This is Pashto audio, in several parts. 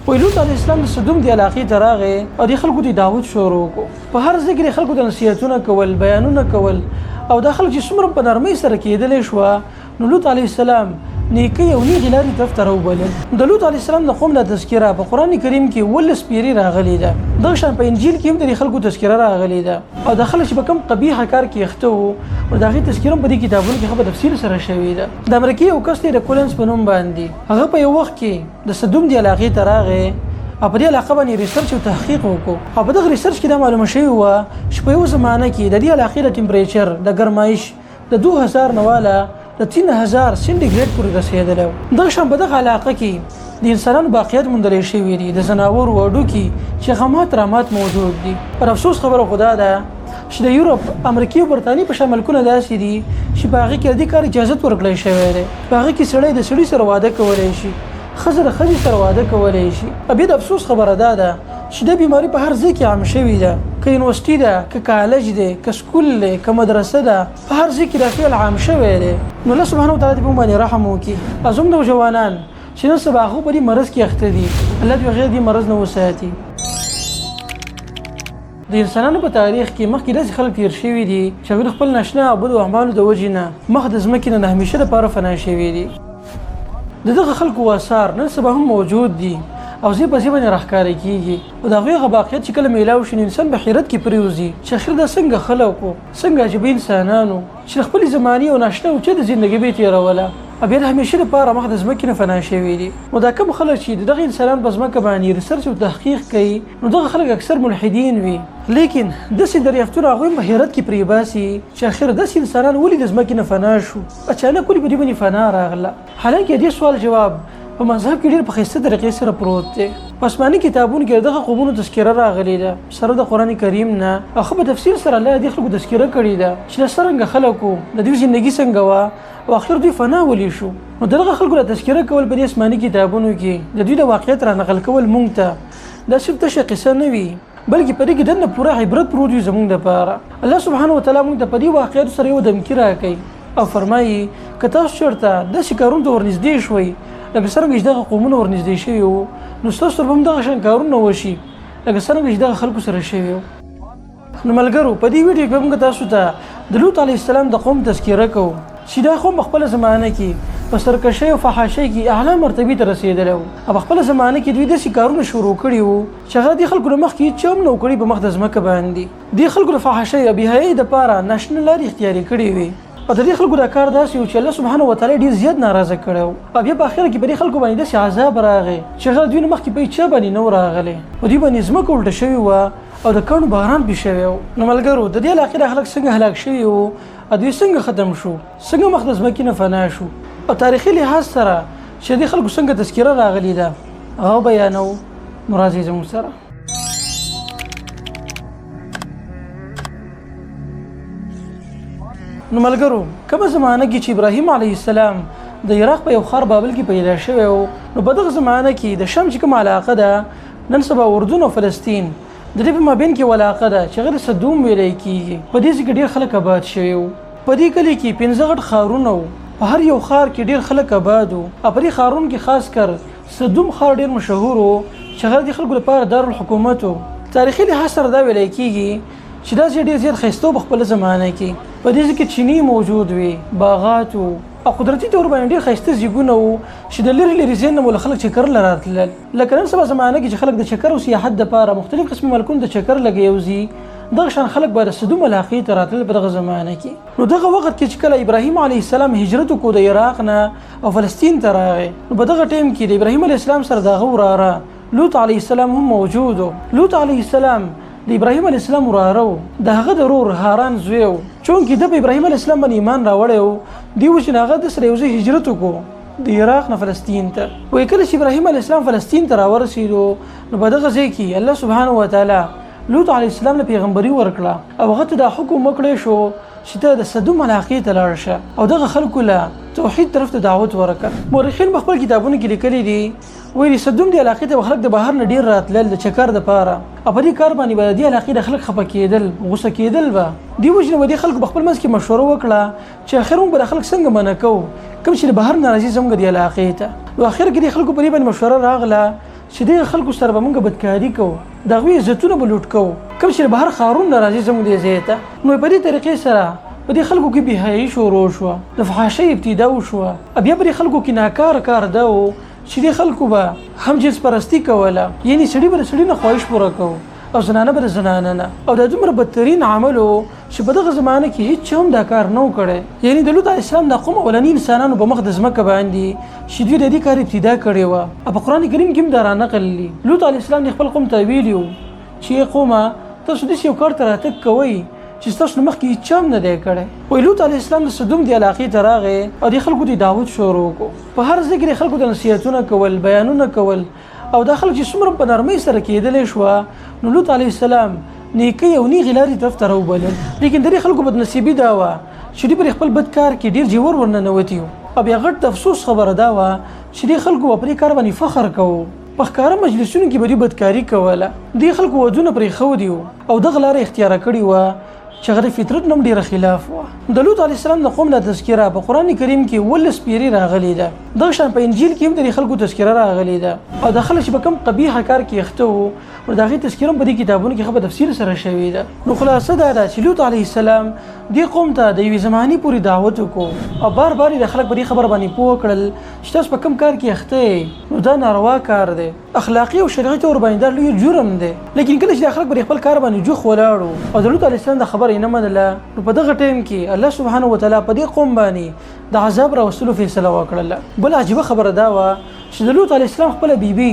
وایي لوط علیه السلام د سدوم دې علاقې ته راغی او دې خلکو ته دعوت شروع کو. په هر ځای کې د خلکو ته نصیحتونه کول، بیانونه کول، او دا خلک چې څومره په نرمۍ سره کېدلی شوه، نو لوط علیه السلام نیکۍ او نیغې لارې طرف ته راوبلل. د لوط علیه السلام د قوم دا تذکره په قرآن کریم کې 17 پیرې راغلې ده. دغه شان په انجیل کې هم د دې خلکو تذکره راغلې ده، او دا خلک چې په کوم قبیحه کار کې اخته وو، نو د هغې تذکره هم په دې کتابونو کې ښه په تفصیل سره شوې ده. د امریکې یو کس دی د کولنز په نوم باندې، هغه په یو وخت کې د سدوم دې علاقې ته راغی او په دې علاقه باندې ریسرچ او تحقیق وکړو، او په دغه ریسرچ کې دا معلومه شوې وه چې په یو زمانه کې د دې علاقې د ټمپریچر د ګرمایش د 2000 نه واله د 3000 سنټي ګریډ پورې رسېدلی و. دغه شان په دغه علاقه کې د انسانانو باقیات موندلی شوي دي، د ځناورو هډوکي چې هغه مات رامات موجود دي. پر افسوس خبره خو دا ده چې د یورپ، امریکې او برتانیې په شان ملکونه داسې دي چې په هغې کې د دې کار اجازت ورکړی شوی دی. په هغې کې سړی د سړي سره واده کولی شي، ښځه د ښځې سره واده کولی شي. او بیا د افسوس خبره دا ده چې دا بیماري په هر ځای کې عام شوې ده، که یونیورسټي ده، که کالج دی، که سکول دی، که مدرسه ده، په هر ځای کې دا فعل عام شوی دی. نو الله سبحانه وتعالی دې په موږ باندې رحم وکړي. او زموږ نوجوانان چې نن سبا هغه په دې مرض کې اخته دي، الله دې هغوی دې مرض نه وساتي. د انسانانو په تاریخ کې مخکې داسې خلک تیر شوي دي چې هغوی د خپل ناشنا او بدو اعمالو د وجې نه مخ د ځمکې نه د همیشه لپاره فنا شوي دي. د دغه خلکو اثار نن سبا هم موجود دي او ځای په ځای باندې راښکاره کېږي، او د هغوی هغه باقیت چې کله میلاو شي، نو انسان به حیرت کې پرېوځي چې اخر دا څنګه خلک وو، څنګه عجیبه انسانان وو چې د خپلې زمانې او ناشنا اوچته زندګي به یې تېروله او بیا د همیشه لپاره مخ د ځمکې نه فنا شوي دي. نو دا کوم خلک چې د دغه انسانانو په ځمکه باندې ریسرچ او تحقیق کوي، نو دغه خلک اکثر ملحدین وي، لیکن داسې دریافتونه هغوی هم په حیرت کې پرېباسي چې اخر داسې انسانان ولې د ځمکې نه فنا شو، اچانک ولې په دوی باندې فنا راغله. حالانکه دې سوال جواب په مذهب کې ډېر په ښایسته طریقې سره پروت دی. په آسماني کتابونو کې د دغه قومونو تذکره راغلې ده سره د قرآن کریم نه، او ښه په تفصیل سره الله دې خلکو تذکره کړې ده چې دا څرنګه خلک وو، د دوی زندګي څنګه وه او اخر دوی فنا ولې شو. نو د دغه خلکو د تذکره کول په دې آسماني کتابونو کې د دوی د واقعیت را نقل کول مونږ ته دا صرف تشه قصه نه وي، بلکې په دې کې دننه پوره عبرت پروت وي زمونږ دپاره. الله سبحانه وتعالی مونږ ته په دې واقعیت سره یو دمکي راکوي او فرمایي که تاسو چېرته داسې کارونو ته ورنږدې شوئ لکه څرنګه چې دغه قومونه ورنږدې شوي وو، نو ستاسو سره به هم دغه شان کارونه وشي لکه څرنګه چې دغه خلکو سره شوي وو. نو ملګرو، په دې ویډیو کې موږ تاسو ته د لوط علیه السلام د قوم تذکره کوو چې دا قوم په خپله زمانه کې په سرکشۍ او فحاشۍ کې اعلی مرتبې ته رسېدلی وو، او په خپله زمانه کې دوی داسې کارونه شروع کړي وو چې هغه دې خلکو له مخکې هېچا هم نه وو کړي. په مخ د ځمکه باندې دې خلکو د فحاشۍ او بېحیایۍ دپاره ناشنا لارې اختیارې کړې وې، او د دې خلکو دا کار داسې و چې الله سبحانه وتعالی ډېر زیات ناراضه کړی و، او بیا په اخره کې په دې خلکو باندې داسې عذاب راغی چې هغه دوی نه مخکې په هېچا باندې نه و راغلی، په دوی باندې ځمکه الټه شوې وه او د کڼو باران پې شوی و. نو ملګرو، د دې علاقې دا خلک څنګه هلاک شوي وو او دوی څنګه ختم شو، څنګه مخ د ځمکې نه فنا شو، او تاریخي لحاظ سره چې د دې خلکو څنګه تذکره راغلې ده هغه بیانوو. نو راځئ زموږ سره. نو ملګرو، کومه زمانه کې چې ابراهیم علیه السلام د عراق په یو ښار بابل کې پیدا شوی و، نو په دغه زمانه کې د شام چې کومه علاقه ده، نن سبا اردن او فلسطین د دې په مابین کې یوه علاقه ده چې هغه د سدوم ویلی کېږي. په دې ځای کې ډېر خلک آباد شوي وو. په دې کلي کې 5 غټ ښارونه وو، په هر یو ښار کې ډېر خلک آباد وو، او په دې ښارونو کې خاص کر سدوم ښار ډېر مشهور و چې هغه د دې خلکو لپاره دارالحکومت و. تاریخي لحاظ سره دا ویلی کېږي چې دا ځای ډېر زیات ښایسته و. په خپله زمانه کې په دې ځای کې چینې موجود وې، باغات وو، او قدرتي طور باندې ډېر ښایسته ځایونه وو چې د لرې لرې ځای نه مو له خلک چکر له راتلل. لکه نن سبا زمانه کې چې خلک د چکر او سیاحت دپاره مختلف قسم ملکونو ته چکر لګوي او ځي، دغه شان خلک به د سدوم علاقې ته راتلل په دغه زمانه کې. نو دغه وخت کې چې کله ابراهیم علیه السلام هجرت وکړو د عراق نه او فلسطین ته راغی، نو په دغه ټایم کې د ابراهیم علیه السلام سره د هغه وراره لوط علیه السلام هم موجود و. لوط علیه السلام د ابراهیم علیه السلام وراره و، د هغه د ورور هاران زوی و. چونکې ده په ابراهیم علیه السلام باندې ایمان راوړی و، دې وجې نه هغه ده سره یو ځای هجرت وکړو د عراق نه فلسطین ته. وایي کله چې ابراهیم علیه السلام فلسطین ته راورسېدو، نو په دغه ځای کې الله سبحانه وتعالی لوط علیه السلام له پیغمبري ورکړه او هغه ته دا حکم وکړی شو چې ته د سدوم علاقې ته لاړ شه او دغه خلکو له توحید طرف ته دعوت ورکړه. مورخین په خپل کتابونو کې لیکلي دي، وایي د سدوم دې علاقې ته به خلک د بهر نه ډېر راتلل د چکر دپاره، او په دې کار باندې به د دې علاقې د خلک خفه کېدل، غوسه کېدل به. دې وجې نه به دې خلکو په خپل منځ کې مشوره وکړه چې اخر موږ به دا خلک څنګه منع کوو کوم چې د بهر نه راځي زموږ دې علاقې ته. نو اخر کې دې خلکو په دې باندې مشوره راغله چې دغه خلکو سره به موږ بدکاري کوو، د هغوی عزتونه به لوټ کوو، کوم چې بهر ښارونو نه راځي زموږ دې ځای ته. نو په دې طریقې سره په دې خلکو کې بې حیايي شروع شوه، د فحاشۍ ابتدا وشوه. بیا په دې خلکو کې ناکاره کار دا و چې دې خلکو به هم جنس پرستي کوله، یعنی سړي به د سړي نه خواهش پوره کوو او زنانه به د زنانه نه، او دا دومره بدترین عمل و چې په دغه زمانه کې هیڅ چا هم دا کار نه و کړی. یعنی د لوط علیه السلام د قوم اولني انسانانو په مخ د ځمکه باندې چې دوی د دې کار ابتدا کړې وه، او په قرآن کریم کې هم دا رانقل دي. لوط علیه السلام د خپل قوم ته ویلي و چې ای قومه، تاسو داسې یو کار ته راتګ کوئ چې ستاسو له مخکې هیڅ چا هم نه دی کړی. وایي لوط علیه السلام د سدوم دې علاقې ته راغی او دې خلکو ته یې دعوت شروع کړو. په هر ځای کې د خلکو ته نصیحتونه کول، بیانونه کول، او دا خلک چې څومره په نرمۍ سره کېدلی شوه، نو لوط علیه السلام نیکۍ او نیغې لارې طرف ته راوبلل. لیکن د دې خلکو بدنصیبي دا وه چې دوی پر خپل بد کار کې ډېر ژور ورننوتي وو، او بیا غټ د افسوس خبره دا وه چې دې خلکو به په دې کار باندې فخر کوو. په ښکاره مجلسونو کې به دوی بدکاري کوله، دې خلکو ودونه پرېښودي وو او دغه لاره اختیاره کړې وه چې هغه د فطرت نه هم ډېره خلاف وه. د لوط علیه السلام د قوم دا تذکره په قرآن کریم کې 17 پیرې راغلې ده. دغه شان په انجیل کې هم د دې خلکو تذکره راغلې ده، او دا خلک چې په کوم قبیحه کار کې اخته وو، نو د هغې تذکره هم په دې کتابونو کې ښه په تفصیل سره شوې ده. نو خلاصه دا ده چې لوط علیه السلام دې قوم ته د یوې زمانې پورې دعوت وکړو، او بار بار یې د خلک په دې خبره باندې پوه کړل چې تاسو په کوم کار کې اخته یئ، نو دا ناروا کار دی، اخلاقي او شرعي طور باندې دا لوی جرم دی. لیکن کله چې دا خلک پر خپل کار باندې جوخ ولاړو او د لوط علیه السلام دا خبره یې نه منله، نو په دغه ټایم کې الله سبحانه وتعالی په دې قوم باندې د عذاب راوستلو فیصله وکړله. بله عجیبه خبره دا وه چې د لوط علیه السلام خپله بیبي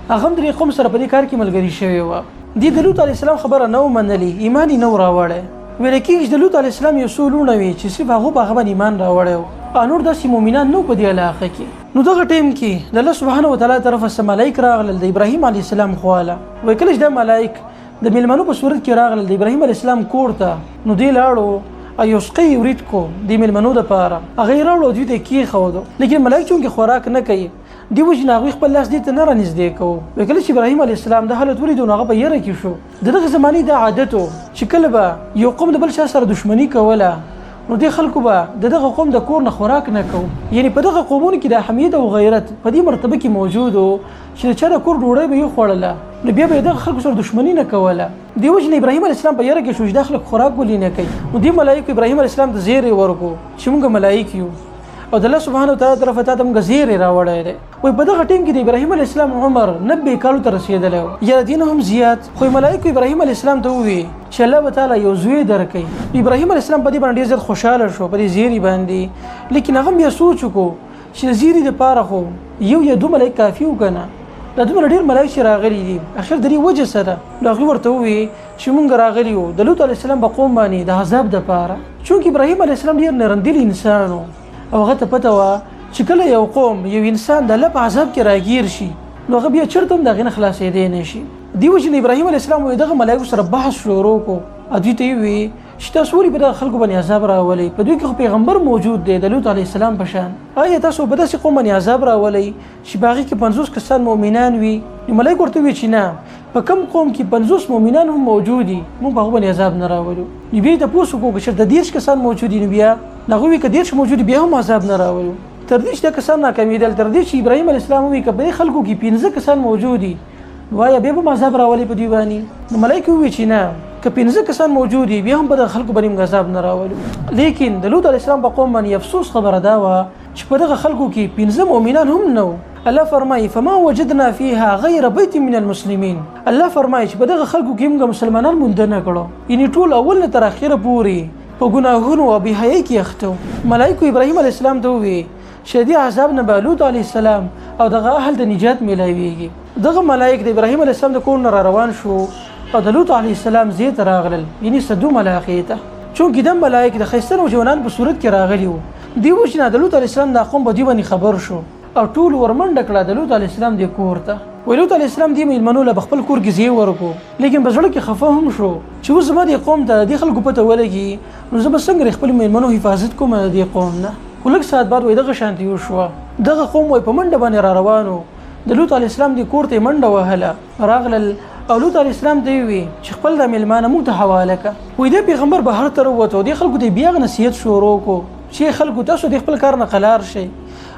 هغه هم د دې قوم سره په دې کار کې ملګري شوې وه. دې د لوط علیه السلام خبره نه ومنلې، ایمان یې نه و راوړی. ویل کېږي چې د لوط علیه السلام یو څو لوڼه وې چې صرف هغو په هغه باندې ایمان راوړی و، او نور داسې مؤمنان نه وو په دې علاقه کې. نو دغه ټایم کې د الله سبحانه وتعالی طرفه څه ملایک راغلل د ابراهیم علیه السلام خواله. وایي کله چې دا ملایک د میلمنو په صورت کې راغلل د ابراهیم علیه السلام کور ته، نو دی لاړو او یو سقی یې ورید کو د میلمنو دپاره، هغه یې راوړو او دوی ته یې کېښودو. لیکن ملایک چونکې خوراک نه کوي، دې وجې نه هغوی خپل لاس دې ته نه رانږدې کوو. وایي کله چې ابراهیم علیه السلام دا حالت ولیدو، نو هغه په یره کې شو. د دغې زمانې دا عادت و چې کله به یو قوم د بل چا سره دښمني کوله، نو دې خلکو به د دغه قوم د کور نه خوراک نه کوو. یعنی په دغه قومونو کې د حمیت او غیرت په دې مرتبه کې موجود و چې د چا د کور ډوډۍ به یې خوړله، نو بیا به یې دغه خلکو سره دښمني نه کوله. دې وجې نه ابراهیم علیه السلام په یره کې شو چې دا خلک خوراک ولې نه کوي. نو دې ملایکو ابراهیم علیه السلام ته زیری ورکړو چې موږ ملایک یو او د الله سبحانه وتعالی طرفه تا ته موږ زیری راوړی دی. وایي په دغه ټیم کې د ابراهیم علیه السلام عمر 90 کالو ته رسېدلی و، یا د دې نه هم زیات. خو ملایکو ابراهیم علیه السلام ته وویل چې الله به تعالی یو زوی درکوي. ابراهیم علیه السلام په دې باندې ډېر زیات خوشحاله شو په دې زیري باندې، لیکن هغه بیا سوچ وکړو چې د زیري دپاره خو یو یا دوه ملایک کافي و که نه، دا دومره ډېر ملایک چې راغلي دي، اخر د دې وجه څه ده؟ نو هغوی ورته وویل چې مونږ راغلي یو د لوط علیه السلام په قوم باندې د عذاب دپاره. چونکې ابراهیم علیه السلام ډېر نرمدل انسان و، او هغه ته پته وه چې کله یو قوم یو انسان د الله په عذاب کې راګیر شي، نو هغه بیا چېرته هم د هغې نه خلاصېدی نه شي. دې وجې نه ابراهیم علیه السلام وایي دغه ملایکو سره بحث شروع کړو او دوی ته یې وویل چې تاسو ولې په دغه خلکو باندې عذاب راولئ؟ په دوی کې خو پیغمبر موجود دی د لوط علیه السلام په شان. آیا تاسو په داسې قوم باندې عذاب راولئ چې په هغې کې 50 کسان مؤمنان وي؟ نو ملایک ورته وویل چې نه، په کوم قوم کې 50 مؤمنان هم موجود دي، موږ په هغو باندې عذاب نه راولو. نو بیا یې تپوس وکړو که چېرته 30 کسان موجود دي، نو بیا هغوی وویل که 30 موجود دي بیا هم عذاب نه راولو. تر دې چې دا کسان ناکامېدل، تر دې چې ابراهیم علیه السلام وویل که په دې خلکو کې 5 کسان موجود دي، نو آیا بیا به هم عذاب راولي په دوی باندې؟ نو ملایکې وویل چې نه، که 5 کسان موجود دي بیا هم په دغه خلکو باندې موږ عذاب نه راولو. لیکن د لوط علیه السلام په قوم باندې افسوس خبره دا وه چې په دغه خلکو کې 5 مؤمنان هم نه وو. الله فرمایي فما وجدنا فيها غیر بیت من المسلمین. الله فرمایي چې په دغه خلکو کې موږ مسلمانان مونده نه کړو، یعنی ټول اول نه تر اخره پورې په ګناهونو او بې حیايي کې اخته وو. ملایکو ابراهیم علیه السلام ته وویل چې د دې عذاب نه به لوط علیه السلام او دغه اهل ته نجات میلاویږي. دغه ملایک د ابراهیم علیه السلام د کور نه را روان شو او د لوط علیه السلام ځای ته راغلل، یعنی سدوم علاقې ته. چونکې دا ملایک د ښایسته نوجوانان په صورت کې راغلي وو، دې وجې نه د لوط علیه السلام دا قوم په دوی باندې خبر شو او ټول ورمنډه کړه د لوط علیه السلام دې کور ته. وایي لوط علیه السلام دې میلمنو له په خپل کور کې ځای ورکړو، لیکن په زړه کې خفه هم شو چې اوس زما دې قوم ته د دې خلکو پته ولګي، نو زه به څنګه د خپلو میلمنو حفاظت کوم د دې قوم نه. خو لږ ساعت بعد وایي دغه شانتې وشوه، دغه قوم وایي په منډه باندې را روان و، د لوط علیه السلام دې کور ته یې منډه وهله، راغلل او لوط علیه السلام ته یې وویل چې خپل دا میلمانه موږ ته حواله کړه. وایي دا پیغمبر بهر ته راووت او دې خلکو ته یې بیا نصیحت شروع کړو چې خلکو تاسو د خپل کار نه قلار شئ،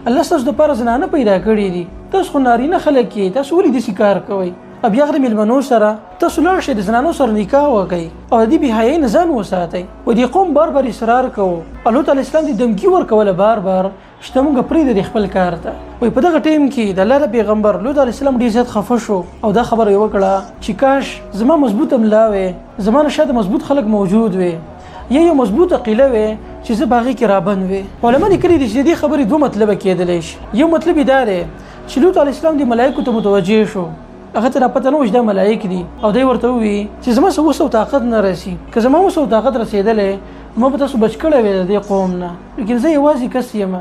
الله ستاسو دپاره زنانه پیدا کړي دي، تاسو خو نارینه خلک یئ، تاسو ولې داسې کار کوئ؟ او بیا هغه د میلمنو سره تاسو لاړ شئ، د زنانو سره نکاح وکړئ او د دې بې حیایۍ نه ځان وساتئ. وایي دې قوم بار بار اصرار کوو او لوط علیه السلام دې دمکي ورکوله بار بار چې ته مونږ پرېږده دې خپل کار ته. وایي په دغه ټایم کې د الله د پیغمبر لوط علیه السلام ډېر زیات خفه شو او دا خبره یې وکړه چې کاش زما مضبوطه ملا وی، زما نه شاته مضبوط خلک موجود وی، یا یو مضبوطه قلعه وی چې زه په هغې کې رابند وی. علما لیکلي دي چې د دې خبرې دوه مطلبه کېدلی شي. یو مطلب یې دا دی چې لوط علیه السلام دې ملایکو ته متوجه شو، هغه ته دا پته نه وه چې دا ملایک دي، او دی ورته وویل چې زما څه وس او طاقت نه رسي، که زما وس او طاقت رسېدلی ما به تاسو بچ کړی وی د دې قوم نه، لیکن زه یوازې کس یم،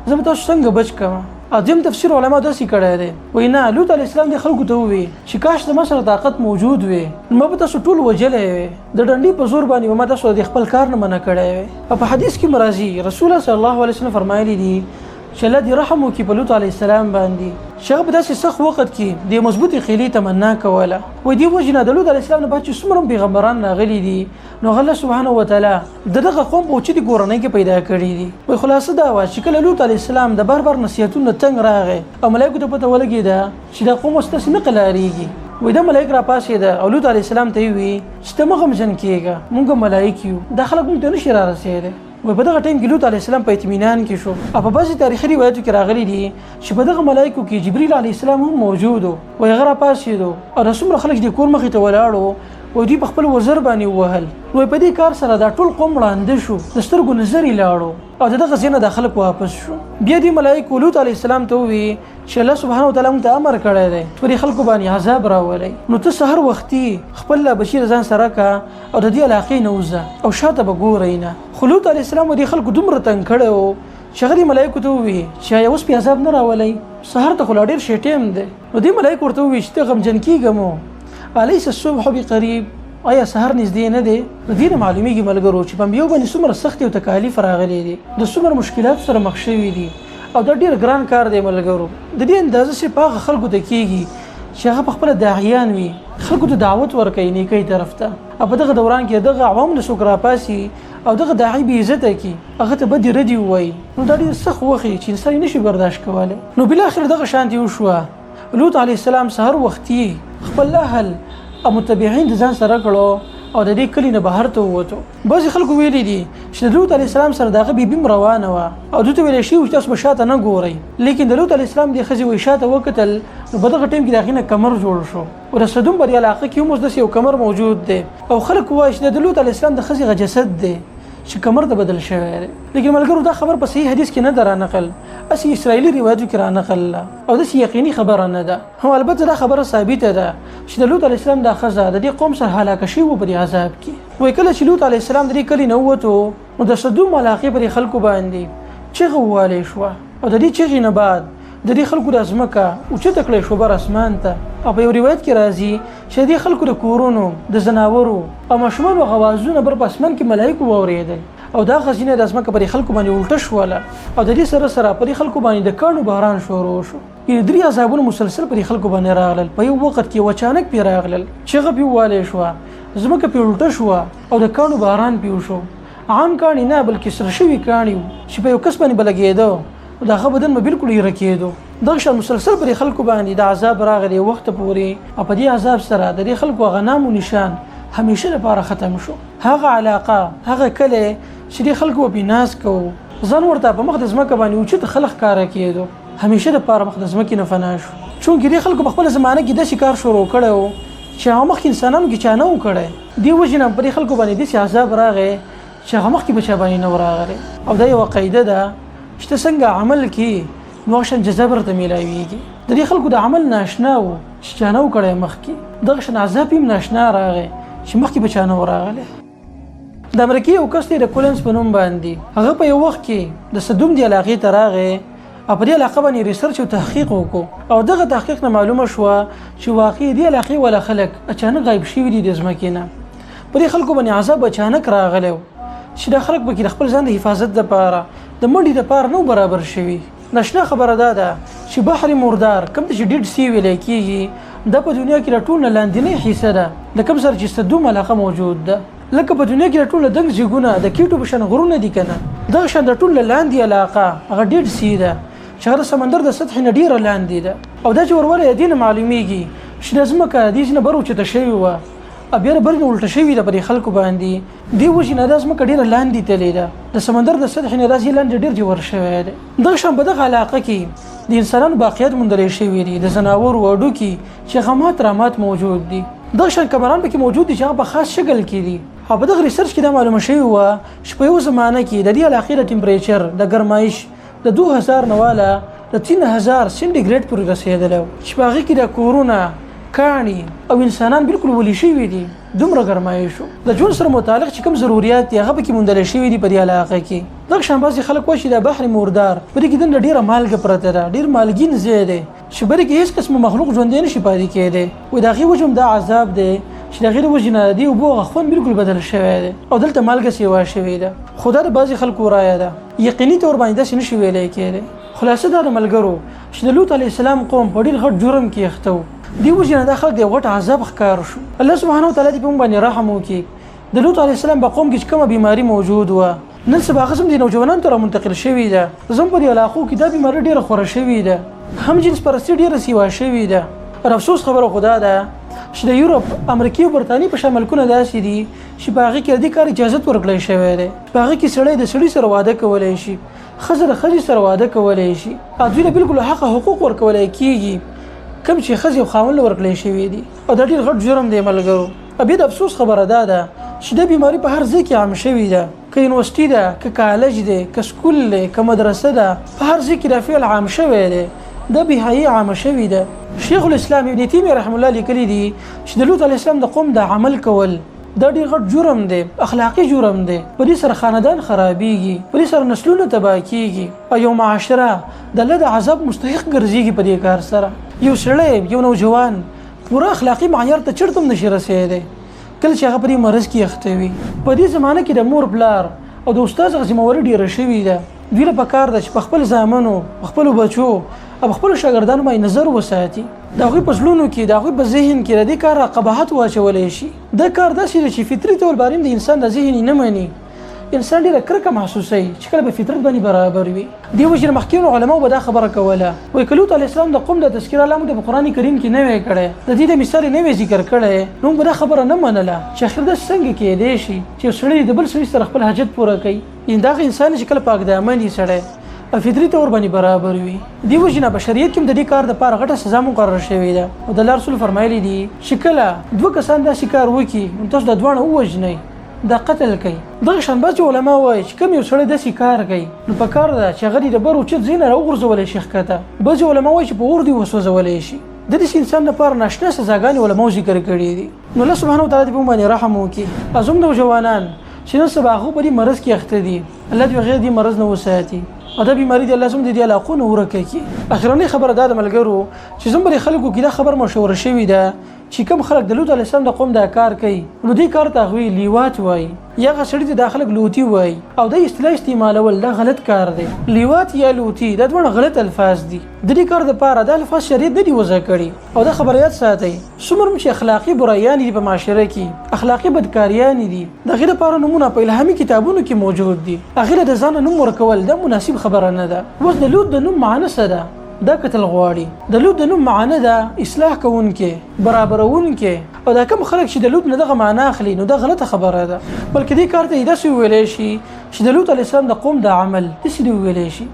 زه به تاسو څنګه بچ کړم؟ او دویم تفسیر علما داسې کړی دی، وایي نه، لوط علیه السلام دې خلکو ته وویل چې کاش زما سره طاقت موجود وی نو ما به تاسو ټول وژلی وی، د ډنډې په زور باندې به ما تاسو د خپل کار نه منع کړی وی. او په حدیث کې مرضی رسول الله صلی الله علیه وسلم فرمایلی دي چې الله دې رحم وکړي په لوط علیه السلام باندې چې هغه په داسې سخت وخت کې د مضبوطې قلعې تمنا کوله. وایي دې وجې نه د لوط علیه السلام نه بعد چې څومره هم پیغمبران راغلي دي نو هغه الله سبحانه وتعالی د دغه قوم په اوچتې کورنۍ کې پیدا کړي دي. وایي خلاصه دا وه چې کله لوط علیه السلام د بار بار نصیحتونو تنګ راغی او ملایکو ته پته ولګېده چې دا قوم اوس داسې نه قلارېږي، وایي دا ملایک راپاڅېده او لوط علیه السلام ته یې وویل چې ته مه غمجن کېږه، موږ ملایک یو، دا خلک موږ ته نه شي رارسېدی. وایي په دغه ټایم کې لوط علیه السلام په اطمینان کې شو. او په بعضې تاریخي روایتو کې راغلي دي چې په دغه ملایکو کې جبریل علیه السلام هم موجود و. وایي هغه راپاڅېدو او دا څومره خلک چې د کور مخې ته ولاړو وایي دوی په خپل وزر باندې ووهل. وایي په دې کار سره دا ټول قوم ړانده شو، د سترګو نظر یې لاړو او د دغه ځای نه دا خلک واپس شو. بیا دې ملایکو لوط علیه السلام ته وویل چې الله سبحانه وتعالی موږ ته امر کړی دی چې په دې خلکو باندې عذاب راولئ، نو ته سهار وختي خپل لا بچي له ځان سره که او د دې علاقې نه وځه او شاته به ګورئ نه. خو لوط علیه السلام دې خلکو دومره تنګ کړی و چې هغه دې ملایکو ته وویل چې آیا اوس پرې عذاب نه راولئ، سهار ته خو لا ډېر ښه ټایم دی. نو دې ملایکو ورته وویل چې ته غمجن کېږه مو، الیس الصبح بقریب، آیا سهار نږدې نه دی؟ د دې نه معلومیږي ملګرو چې په انبیاو باندې څومره سختې او تکالیف راغلي دي، د څومره مشکلاتو سره مخ شوي دي، او دا ډېر ګران کار دی ملګرو. د دې اندازه صرف هغه خلکو ته کېږي چې هغه په خپله داعیان وي، خلکو ته دعوت ورکوي نیکۍ طرف ته، او په دغه دوران کې دغه عوام له څوک راپاسي او دغه داعي بې عزته کړي، هغه ته بدې ردې ووایي، نو دا ډېر سخت وخت چې انسان یې نشي برداشت کولی. نو بالاخره دغه شانتې وشوه، لوط علیه السلام سهار وختي خپل اهل او متبعین د ځان سره کړو او د دې کلي نه بهر ته ووتو. بعضې خلکو ویلي دي چې د لوط علیه السلام سره د هغه بیبي هم روانه وه او دوی ته ویلی شوي وو چې تاسو به شاته نه ګورئ، لیکن د لوط علیه السلام دې ښځې وایي شاته وکتل نو په دغه ټایم کې د هغې نه کمر جوړ شو. او د سدوم په دې علاقه کې هم اوس داسې یو کمر موجود دی او خلک وایي چې د لوط علیه السلام د ښځې هغه جسد دی چې کمر ته بدل شوی دی. لیکن ملګرو دا خبر په صحیح حدیث کې نه ده رانقل، هسې اسرائیلي روایتو کې رانقل ده او داسې یقیني خبره نه ده. هو البته دا خبره ثابته ده چې د لوط علیه السلام دا ښځه د دې قوم سره هلاکه شوې وه په دې عذاب کې. وایي کله چې لوط علیه السلام د دې کلي نه ووتو نو د سدوم علاقې په دې خلکو باندې چغه ووهلی شوه او د دې چغې نه بعد د دې خلکو د ځمکه اوچته کړی شوه بر اسمان ته. او په یو روایت کې راځي چې د دې خلکو د کورونو د ځناورو او ماشومانو غوازونه بر په اسمان کې ملایکو واورېدل او دا خزینه د ځمکه پر خلکو باندې الټه شوله او د دې سره سره پر خلکو باندې د کاڼو باران شروع شو. یعنې درې عذابونه مسلسل پر خلکو باندې راغلل په یو وخت کې، اچانک پرې راغلل، چغه پرې ووهلی شوه، ځمکه پرې الټه شوه او د کاڼو باران پرې وشو. عام کاڼي نه بلکې سره شوي کاڼي وو چې په یو کس باندې به لګېده او د هغه بدن به بالکل ایره کېدو. دغه شان مسلسل پر خلکو باندې د عذاب راغلی وخت پورې او په دې عذاب سره د دې خلکو هغه نام و نشان همیشه لپاره ختم شو. هغه علاقه، هغه کلی چې دې خلکو به پرې ناز کوو، ځان ورته په مخ د ځمکه باندې اوچت خلک ښکاره کېدو، همیشه لپاره مخ د ځمکې نه فنا شو. چونکې دې خلکو په خپله زمانه کې داسې کار شروع کړی و چې هغه مخکې انسانانو کې چا نه و کړی. دې وجې نه په دې خلکو باندې داسې عذاب راغی چې هغه مخکې په چا باندې نه و راغلی. او دا یوه قاعده ده چې ته څنګه عمل کې نو هغه شان جزا به درته میلاویږي. د دې خلکو د عمل ناشنا و چې چا نه و کړی مخکې، دغه شان عذاب یې هم ناشنا راغی چې مخکې په چا نه و راغلی. د امریکې یو کس دی د کولنز په نوم باندې، هغه په یو وخت کې د سدوم دې علاقې ته راغی او په دې علاقه باندې ریسرچ او تحقیق وکړو او دغه تحقیق نه معلومه شوه چې واقعي دې علاقې والا خلک اچانک غایب شوي دي د ځمکې نه. په دې خلکو باندې عذاب اچانک راغلی و چې دا خلک پکې د خپل ځان د حفاظت دپاره د منډې دپاره نه برابر شوي. ناشنا خبره دا ده چې بحر مردار کوم ته چې ډیډ سی ویلی کېږي دا په دنیا کې د ټولو نه لاندینۍ حصه ده د کوم سره چې سدوم علاقه موجود ده. لکه په دنیا کې د ټولو دنګ ځیګونه د کیټو په شان غرونه دي که نه، دغه شان د ټولو لاندې علاقه هغه ډیډ سی ده چې هغه د سمندر د سطحې نه ډېره لاندې ده. او دا ژوروالی د دې نه معلومیږي چې د ځمکه د دې ځای نه بر اوچته شوې وه او بیا د بر نه الټه شوې ده په دې خلکو باندې. دې وجې نه دا ځمکه ډېره لاندې تللې ده، د سمندر د سطحې نه دا ځای لاندې ډېر ژور شوی دی. دغه شان په دغه علاقه کې د انسانانو باقیات موندلی شوي دي، د ځناورو هډوکي چې هغه مات رامات موجود دي. دغه شان کمران پکې موجود دي چې هغه په خاص شکل کې دي. او په دغه ریسرچ کې دا معلومه شوې وه چې په یو زمانه کې د دې علاقې د ټمپریچر د ګرمایش د 2000 نه واله د 3000 سنټي ګریډ پورې رسېدلی و، چې په هغې کې د کورونه، کاڼي او انسانان بالکل ولي شوي دي، دومره ګرمایش و. د ژوند سره متعلق چې کوم ضروریات دي هغه پکې موندل شوي دي په دې علاقه کې. دغه شان بعضې خلک وایي چې دا بحر مردار په دې کې دننه ډېره مالګه پرته ده، ډېر مالګین ځای دی چې په دې کې هېڅ قسم مخلوق ژوندی نه شي پاتې کېدی. وایي د هغې وجه هم دا عذاب دی چې د هغې د وجې نه د دې اوبو هغه خوند بالکل بدل شوی دی او دلته مالګه سیوا شوې ده. خو دا د بعضې خلکو رایه ده، یقیني طور باندې داسې نه شي ویلی کېدی. خلاصه دا د ملګرو چې د لوط علیه السلام قوم په ډېر غټ جرم کې اخته وو، دې وجې نه دا خلک د یو غټ عذاب ښکار شو. الله سبحانه وتعالی دې په موږ باندې رحم وکړي. د لوط علیه السلام په قوم کې چې کومه بیماري موجود وه، نن سبا هغه زموږ د نوجوانانو ته رامنتقل شوې ده. زموږ په دې علاقو کې دا بیماري ډېره خوره شوې ده، هم جنس پرستي ډېره سیوا شوې ده. پر افسوس خبره خو دا ده چې د یورپ، امریکې او برتانیې په شان ملکونه داسې دي چې په هغې کې د دې کار اجازت ورکړی شوی دی. په هغې کې سړی د سړي سره واده کولی شي، ښځه د ښځې سره واده کولی شي او دوی له بالکل حق حقوق ورکولی کېږي کوم چې ښځې او خاوند له ورکړی شوي دي. او دا ډېر غټ جرم دی ملګرو. او بیا د افسوس خبره دا ده چې دا بیماري په هر ځای کې عام شوې ده، که یونیورسټي ده، که کالج دی، که سکول دی، که مدرسه ده، په هر ځای کې دا فعل عام شوی دی، دا بېحیايي عامه شوې ده. شیخ الاسلام ابن تیمیه رحمه الله لیکلي دي چې د لوط علیه السلام د قوم دا عمل کول دا ډېر غټ جرم دی، اخلاقي جرم دی. په دې سره خاندان خرابېږي، په دې سره نسلونه تباه کېږي او یو معاشره د الله د عذاب مستحق ګرځېږي. په دې کار سره یو سړی، یو نوجوان پوره اخلاقي معیار ته چېرته هم نشي رسېدی کله چې هغه په دې مرض کې اخته وي. په دې زمانه کې د مور پلار او د استاد هغه ذمهواري ډېره شوې ده. دوی له پکار ده چې په خپل زامنو، په خپلو بچو او په خپلو شاګردانو باندې نظر وساتي. د هغوی په زړونو کې، د هغوی په ذهن کې د دې کار قباحت واچولی شي. دا کار داسې دی چې فطري طور باندې د انسان د ذهن نه مني. انسان ډېره کرکه محسوسوي چې کله په فطرت باندې برابر وي. دې وجې نه مخکینو علماو به دا خبره کوله، وایي که لوط علیه السلام د قوم د تذکره الله موږ ته په قرآن کریم کې نه وی کړی، د دې د مثال یې نه وی ذکر کړی، نو موږ به دا خبره نه منله چې اخر داسې څنګه کېدی شي چې یو سړی د بل سړي سره خپل حاجت پوره کوي. یعنې دا هغه انسان چې کله پاک دامن وي سړی او فطري طور باندې برابر وي. دې وجې نه په شریعت کې هم د دې کار دپاره غټه سزا مقرره شوې ده. او د الله رسول فرمایلي دي چې کله دوه کسان داسې کار وکړي نو تاسو دا دواړه ووژنئ، دا قتل کوي. دغه شان بعضې علما وایي چې کوم یو سړی داسې کار کوي نو په کار ده چې هغه دې د بر اوچت ځای نه راوغورځولی شي ښکته. بعضې علما وایي چې په اور دې وسوځولی شي. د داسې انسان لپاره ناشنا سزاګانې علماو ذکر کړي دي. نو الله سبحانه وتعالی دې په موږ باندې رحم وکړي. او زموږ نوجوانان چې نن سبا هغه په دې مرض کې اخته دي، الله دې غیر دې مرض نه وساتي او دا بیماري دې الله زموږ د دې علاقو نه ورکه کړي. اخرنۍ خبره دا ده ملګرو چې زموږ په خلکو کې دا خبر مشهوره شوې ده چې کوم خلک د لوط علیه السلام د قوم دا کار کوي نو دې کار ته هغوی لیوات وایي یا هغه سړي ته دا خلک لوطي وایي. او دا اصطلاح استعمالول دا غلط کار دی. لیوات یا لوطي دا دواړه غلط الفاظ دي. د دې کار دپاره دا الفاظ شریعت نه دي وضع کړي. او دا خبره یاد ساتئ، څومره هم چې اخلاقي برایانې دي په معاشره کې، اخلاقي بدکاریانې دي، د هغې دپاره نومونه په الهامي کتابونو کې موجود دي. هغې له د ځانه نوم ورکول دا مناسب خبره نه ده. اوس د لوط د نوم معنی څه ده؟ دا کتل غواړي. د لوط د نوم معنی ده اصلاح کوونکی، برابرونکی. او دا کوم خلک چې د لوط نه دغه معنی اخلي نو دا غلطه خبره ده، بلکې دې کار ته یې داسې وویلی شي چې د لوط علیه السلام د قوم د عمل داسې دې وویلی شي.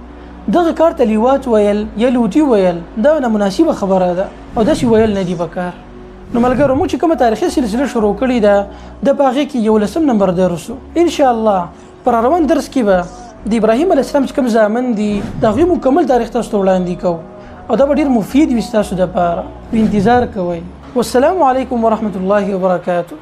دغه کار ته لیوات ویل یا لوطي ویل دا نامناسبه خبره ده او داسې ویل نه دي پکار. نو ملګرو موږ چې کومه تاریخي سلسله شروع کړې ده د په هغې کې یولسم نمبر درس و. انشاءالله پر روان درس کې به د ابراهیم علیه السلام چې کوم زامن دي د هغوی مکمل تاریخ تاسو ته وړاندې کوو او دا به ډېر مفید وي ستاسو دپاره. انتظار کوئ. والسلام علیکم ورحمة الله وبرکاته.